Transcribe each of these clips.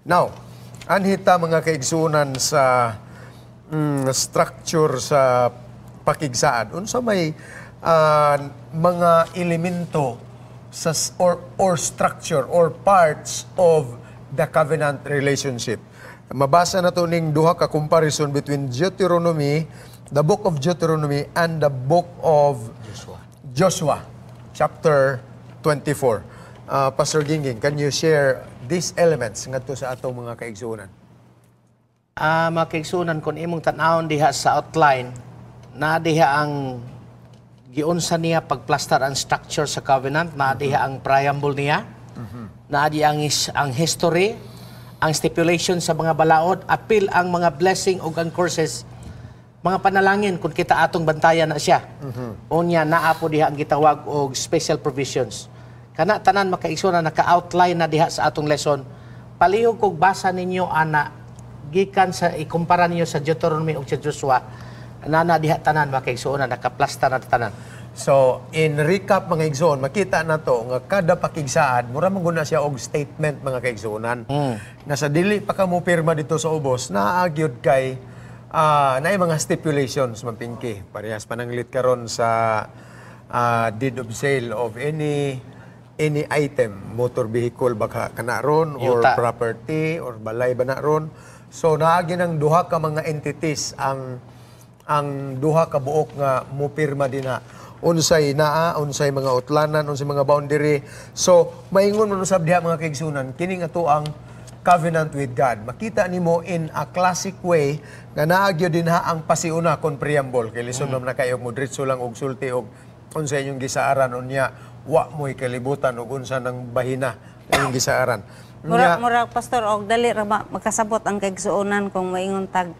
Now, anhi ta, mga kaigsunan, sa structure sa pakigsaad. Unsa may mga elemento sa or structure or parts of the covenant relationship? Mabasa na to ning duha ka comparison between Deuteronomy, the book of Deuteronomy and the book of Joshua. Joshua, chapter 24. Pastor Gingging, can you share these elements ngadto sa atong mga kaigsuonan? Mga kaigsuonan, kung imong tan-awon diha sa outline, na diha ang giunsa niya pagplastar ang structure sa covenant, na diha ang preamble niya, na diha ang history, ang stipulation sa mga balaod, apil ang mga blessing ug ang curses, mga panalangin kung kita atong bantayan na siya. Unya naa po diha ang gitawag og special provisions. Kana tanan, mga kaigsuonan, naka-outline na diha sa atong lesson. Palihog kog basa ninyo ana gikan sa ikumpara ninyo sa Deuteronomy ug sa Joshua. Nana diha tanan, mga kaigsuonan, nakaplasta na tanan. So, in recap, mga igsoon, makita na to nga kada pakigsaad, mura man guna siya og statement, mga kaigsuonan. Na sa dili pa ka mo pirma dito sa ubos, naa gyud kay naay mga stipulations, mapingki. Parehas pananglit karon sa deed of sale of any item, motor vehicle baka kana ron or Yuta. property or balay ba na ron. So naagi ng duha ka mga entities ang duha ka buok nga mupirma dinha, unsay naa, unsay mga utlanan, unsay mga boundary. So maingon man usab diha, mga kaigsunan, kini nga to ang covenant with God. Makita nimo in a classic way nga naa gyud dinha ang pasiuna kon preamble, kay lisod naman na kayo mo diretso lang og sulti og unsa inyong gisaaran, unya wa mo'y kalibutan og unsa nang bahina inyong gisaaran. Mura, mura, Pastor, og dali ra makasabot ang kaigsuonan kung maingon tag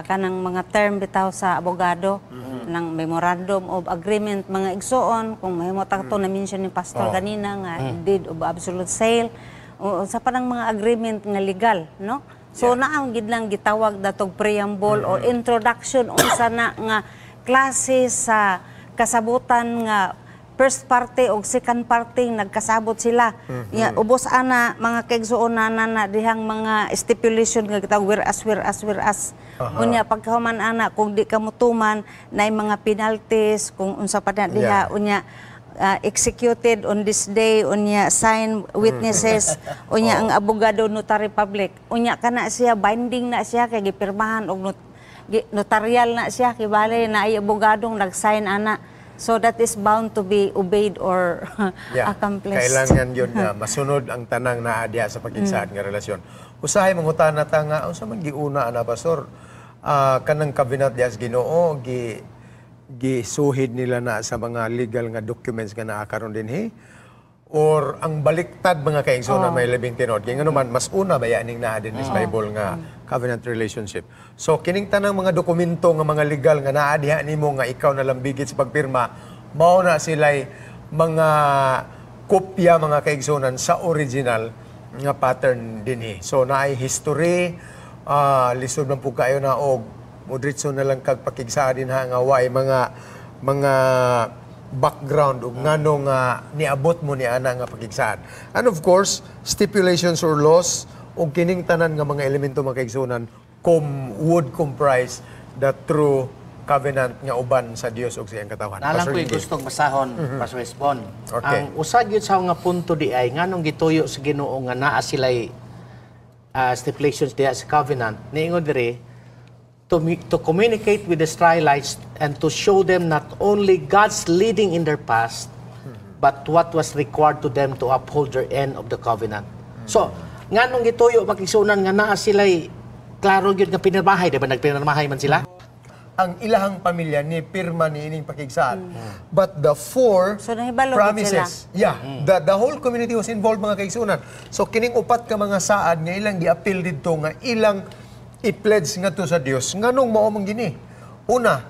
kanang mga term bitaw sa abogado ng memorandum of agreement, mga igsuon, kung mahimo ta to na mention ni Pastor ganina nga deed of absolute sale o sa parang mga agreement nga legal, no? So naa gid lang gitawag datog preamble or introduction, unsa na nga klase sa kasabutan nga first party o second party nagkasabot sila. Ya, ubos ana, mga kaigsuonan, na dihang mga stipulation nga gitawag whereas, whereas, whereas. Unya pagkahuman ana, kung di ka mutuman, naay mga penalties kung unsa pa na diha. Unya executed on this day, unya sign witnesses, unya ang abogado, notary public. Unya kana siya binding na siya kay gipirmahan og notarial na siya, kibali na ay abogadong nag-sign ana. So that is bound to be obeyed or accomplished. Kailangan yun nga masunod ang tanang naa diha sa pakigsaad nga relasyon. Usahay mangutana ta nga unsa man giuna ana, Pastor? Kanang covenant diha sa Ginoo, gisuhid nila na sa mga legal nga documents nga naa karon dinhi or ang baliktad, mga kaigsoon na may labing tinuod? Kay ngano man mas una ba ning naa din sa Bible nga covenant relationship? So kining tanang mga dokumento nga mga legal nga naa diha nimo nga ikaw nalambigit sa pagpirma, mao na sila'y mga kopya, mga kaigsunan, sa original nga pattern dinhi. So naay history, lisod man pud kayo na og modritso na lang kag pakigsaa dinha nga way mga background ug ngano nga niabot mo ni ana nga pakigsaad. And of course, stipulations or laws ug kining tanan nga mga elemento, mga kaigsunan, would comprise the true covenant nga uban sa Dios ug sa iyang katawhan. Nalang Pastor ko'y Gingging. Gustong basahon, Pastor Esbon. Okay. Ang usa gyud sa nga punto di ay nganong gituyo sa Ginoo nga naa sila'y stipulations diha sa covenant. Niingon diri to communicate with the Israelites and to show them not only God's leading in their past, but what was required to them to uphold their end of the covenant. So, nganong gituyo, makigsunan, nga naa sila'y klaro gyud nga pinirmahay, di ba nagpinirmahay man sila? Ang ilahang pamilya ni pirma ni ining pakigsaad. But the four So, nahibalo gid promises, yeah, the whole community was involved, mga kaigsunan. So kining upat ka mga saad nga ilang giapil didto nga ilang i-pledge ngadto sa Dios, nganong mao man gini? Una,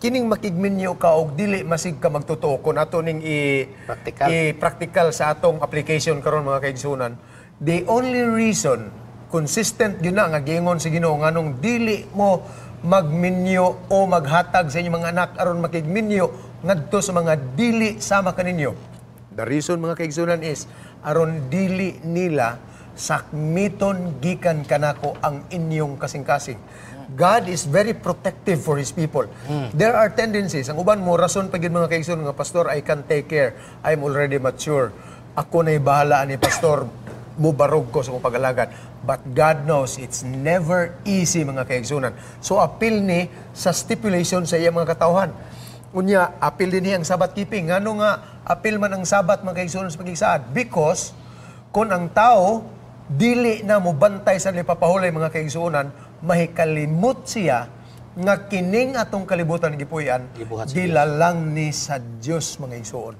kining makigminyo ka og dili masig ka magtotoo, kun ato ning i Practical. I-practical sa atong application karon, mga kaigsunan. The only reason consistent yun na nga giingon sa Ginoo nganong dili mo magminyo o maghatag sa inyong mga anak aron makigminyo ngadto sa mga dili sama kaninyo. The reason, mga kaigsunan, is aron dili nila Sakmiton gikan kanako ang inyong kasing-kasing. God is very protective for His people. There are tendencies. Ang uban mo, rason pa gyud, mga kaigsoon, nga, "Pastor, I can take care. I'm already mature. Ako na'y bahala ni Pastor. Mubarog ko sa akong pag-alagad." But God knows it's never easy, mga kaigsunan. So apil ni sa stipulation sa iyang mga katawhan. Unya, apil din ang Sabbath keeping. Ngano nga apil man ang Sabbath, mga kaigsunan sa pagigsaad? Because kung ang tao dili na mobantay sa ipapahulay, mga kaigsuonan, mahikalimot siya nga kining atong kalibutan gipuy-an Gibuhat sa gilalang ni sa Dios, mga igsuon.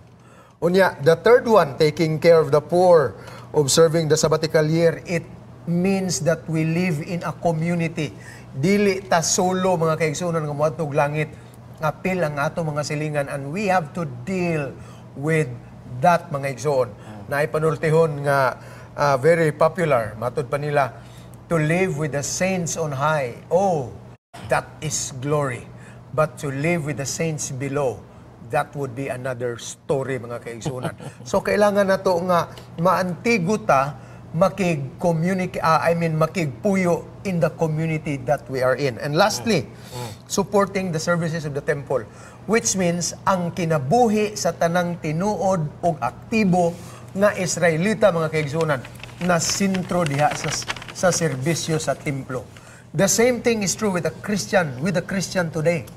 Unya, the third one, taking care of the poor, observing the sabbatical year, it means that we live in a community. Dili ta solo, mga kaigsuonan, nga moadtog langit. Apil ang ato mga silingan and we have to deal with that, mga igsuon. Naay panultihon nga very popular, matud pa nila, "To live with the saints on high, oh, that is glory. But to live with the saints below, that would be another story," mga kaigsunan. So kailangan nato nga maantigo ta makig-communicate, I mean, makigpuyo in the community that we are in. And lastly, supporting the services of the temple, which means ang kinabuhi sa tanang tinuod og aktibo nga Israelita, mga kaigsunan, na sentro diha sa serbisyo sa templo. The same thing is true with the Christian today.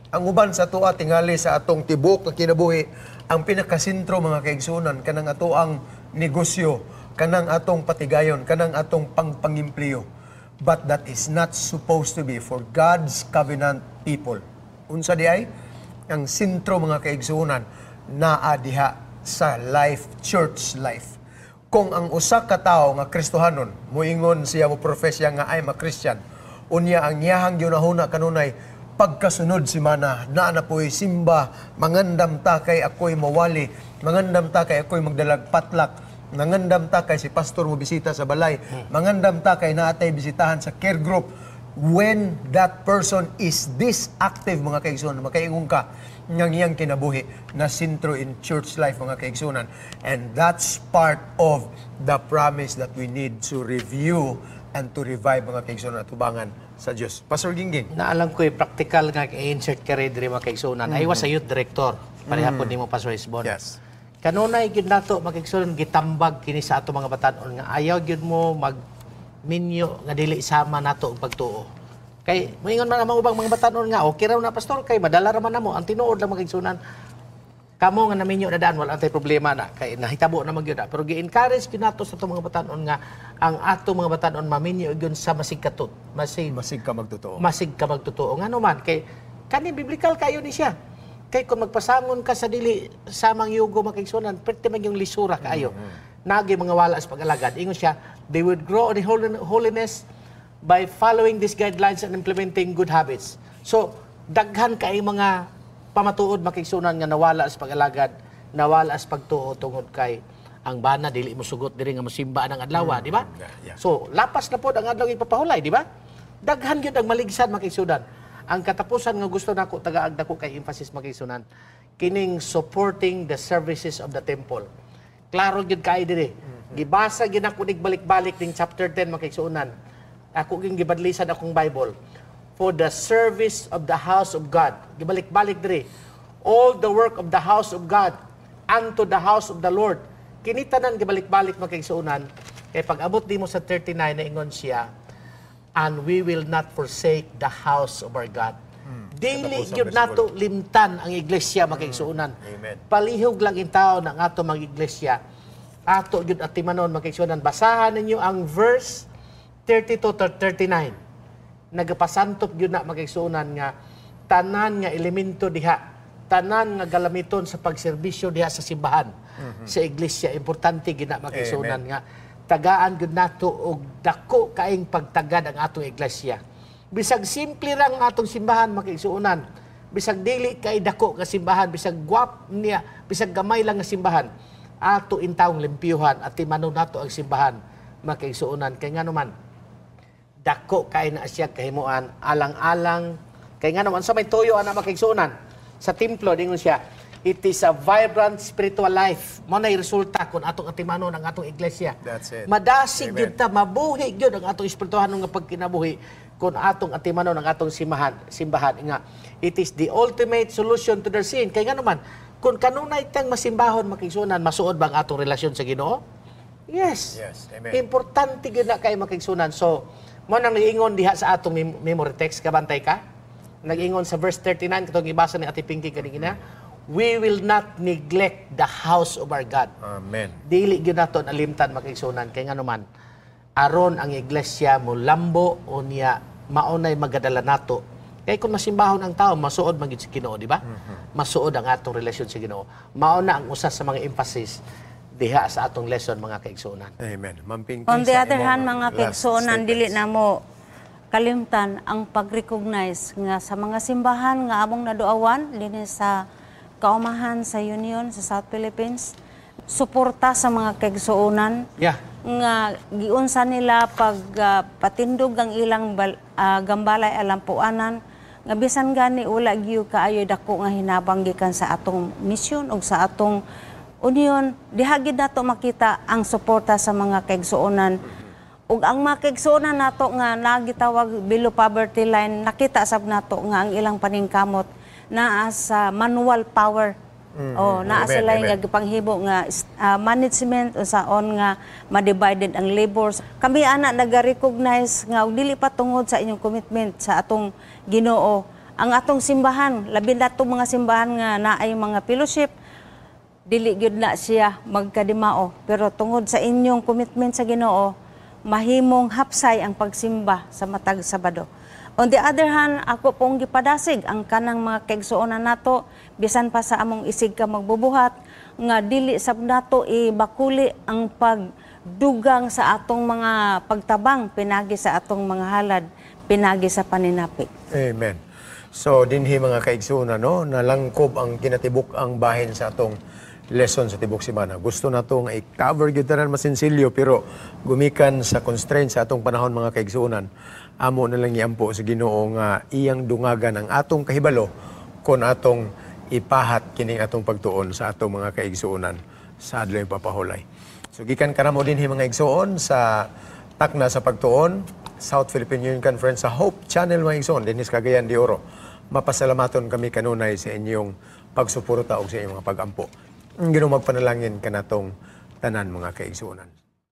Ang uban sa atoa, tingali sa atong tibuok nga kinabuhi, ang pinakasentro, mga kaigsunan, kanang ato ang negosyo, kanang atong patigayon, kanang atong pangpangimpliyo. But that is not supposed to be for God's covenant people. Unsa di ay? Ang sentro, mga kaigsunan, naa diha sa life, church life. Kung ang usa ka tawo nga Kristohanon, muingon siya, mo profess siya nga I'm a Christian, unya ang iyahang gihunahuna kanunay pagkasunod simana, naa na po'y simba, mangandam ta kay ako'y mawali, mangandam ta kay ako'y magdalag potluck, mangandam ta kay si pastor mo bisita sa balay, mangandam ta kay naa tay bisitahan sa care group. When that person is this active, mga kaigsunan, makaingon ka ng iyang kinabuhi na sentro in church life, mga kaigsunan. And that's part of the promise that we need to review and to revive, mga kaigsunan, atubangan sa Diyos. Pastor Gingging. Naalam ko practical nga i-insert ka rin diri, mga kaigsunan. I was a youth director. Pareha po nimo, Pastor Isbon. Kanunay gyud nato, mga kaigsunan, gitambag kini sa ato mga batan-on nga ayaw gyud mo mag minyo nga dili sama nato ang pagtuo. Kay moingon man ang mga ubang mga batan-on nga okay raw na, Pastor, kay madala ra man namo ang tinuod lang, mga kaigsunan. Kamo nga naminyo na daan, wala tay problema na kay nahitabo na man gyud na. Pero gi-encourage gyud nato sa ato mga batan-on nga ang ato mga batan-on maminyo gyud sa masig katut, masig Masig ka magtotoo. Masig ka magtotoo. Ngano man kay kani biblical kayo ni siya. Kay kung magpasangon ka sa dili samang yugo, mga kaigsunan, perti man yung lisura kaayo. Nagi mga wala sa pag-alagad. Ingon siya, they would grow in holiness by following these guidelines and implementing good habits. So, daghan kay mga pamatuod, mga kaigsunan, nga nawala sa pag-alagad, nawala sa pagtuo tungod kay ang bana dili mo sugot diri nga mosimba ang adlaw, di ba? Yeah. So, lapas na pod ang adlaw ipapahulay, di ba? Daghan gyud ang maligsan, mga kaigsunan. Ang katapusan nga gusto nako tagaag dako kay emphasis, mga kaigsunan, kining supporting the services of the temple. Klaro gyud kay diri. Gibasa gyud ako nig balik-balik ning chapter 10, mga kaigsunan. Ako ging gibadlisan akong Bible. "For the service of the house of God." Gibalik-balik diri. "All the work of the house of God unto the house of the Lord." Kini tanan gibalik-balik, mga kaigsunan. Kay pag abot nimo sa 39 na ingon siya, "And we will not forsake the house of our God." Dili Katapusan gyud nato limtan ang iglesia, mga kaigsuonan. Amen. Palihog lang in taon ang ato mga iglesia. Ato gyud atimanon, mga kaigsuonan. Basahan ninyo ang verse 32 to 39. Nagapasantop gyud na, mga kaigsuonan, nga tanan nga elemento diha, tanan nga galamiton sa pagserbisyo diha sa simbahan, sa iglesia, importante gyud na, mga kaigsuonan, nga tagaan gyud nato og dako kaing pagtagad ang atong iglesia. Bisag simple ra ang atong simbahan, mga kaigsuonan, bisag dili kay dako nga simbahan, bisag gwap niya, bisag gamay lang nga simbahan, ato intawong limpyuhan at timanon nato ang simbahan, mga kaigsuonan, kay ngano man dako kay na siya kahimuan alang-alang kay ngano man sa may tuyo ana, mga kaigsuonan, sa templo. Dingon siya, It is a vibrant spiritual life. Mao nay resulta kung atong atimanon ang atong iglesia. That's it. Madasig Amen. gyud ta, mabuhi gyud ang atong espirituhanon nga pagkinabuhi kung atong atimanon ang atong simbahan nga it is the ultimate solution to their sin. Kay ngano man, kung kanunay tang masimbahon, mga kaigsuonan, masuod ba ang atong relasyon sa Ginoo? Yes. Yes, amen. Importante gyud na kay, mga kaigsuonan. So, mao nang niingon diha sa atong memory text, kabantay ka? Nag-ingon sa verse 39 katong gibasa ni Ate Pinky kanina, "We will not neglect the house of our God." Amen. Dili gyud nato nalimtan, mga kaigsuonan, kay ngano man, aron ang iglesia molambo unya maunay magadala nato. Kay kung masimbahon ang tao, masuod man gyud sa Ginoo, di ba? Masuod ang atong relasyon sa Ginoo. Mao na ang usa sa mga emphasis diha sa atong lesson, mga kaigsuonan. Amen. Ma'am Pinky, On the sa other imong hand, mga last kaigsuonan, dili statements. na mo kalimtan ang pag-recognize nga sa mga simbahan nga among naduawan dinhi sa kaumahan sa Union sa South Philippines, suporta sa mga kaigsuonan nga giunsa nila pag patindog ang ilang gambalay alampuanan nga bisan gani wala gyud kaayo dako nga hinabang gikan sa atong misyon ug sa atong union, diha gid nato makita ang suporta sa mga kaigsuonan ug ang mga kaigsuonan nato nga nagitawag below poverty line. Nakita sab nato nga ang ilang paningkamot naa sa manual power. Oh, naa Amen, sila amen. nga gipanghibo nga management unsaon nga ma-divided ang labors. Kami ana naga-recognize nga og dili pa tungod sa inyong commitment sa atong Ginoo, ang atong simbahan, labi na itong mga simbahan nga naay mga fellowship, dili gyud na siya magkadimao, pero tungod sa inyong commitment sa Ginoo, mahimong hapsay ang pagsimba sa matag Sabado. On the other hand, ako pong gipadasig ang kanang mga kaigsuonan nato bisan pa sa among isig ka magbubuhat nga dili sab nato ibakuli ang pagdugang sa atong mga pagtabang pinagi sa atong mga halad, pinagi sa paninapi. Amen. So dinhi, mga kaigsuonan, no, nalangkob ang kinatibuk ang bahin sa atong lesson sa tibok semana. Gusto nato nga i-cover gyud tanan masinsilyo, pero gumikan sa constraint sa atong panahon, mga kaigsuonan, amo na lang iampo sa Ginoo nga iyang dungagan ang atong kahibalo kon atong ipahat kining atong pagtuon sa atong mga kaigsuonan sa adlaw papahulay. So gikan kanamo dinhi, mga igsuon, sa Takna sa Pagtuon, South Philippine Union Conference sa Hope Channel, mga igsoon, dinhi sa Cagayan de Oro. Mapasalamaton kami kanunay sa inyong pagsuporta ug sa inyong mga pagampo. Ang Ginoo magpanalangin kanatong tanan, mga kaigsuonan.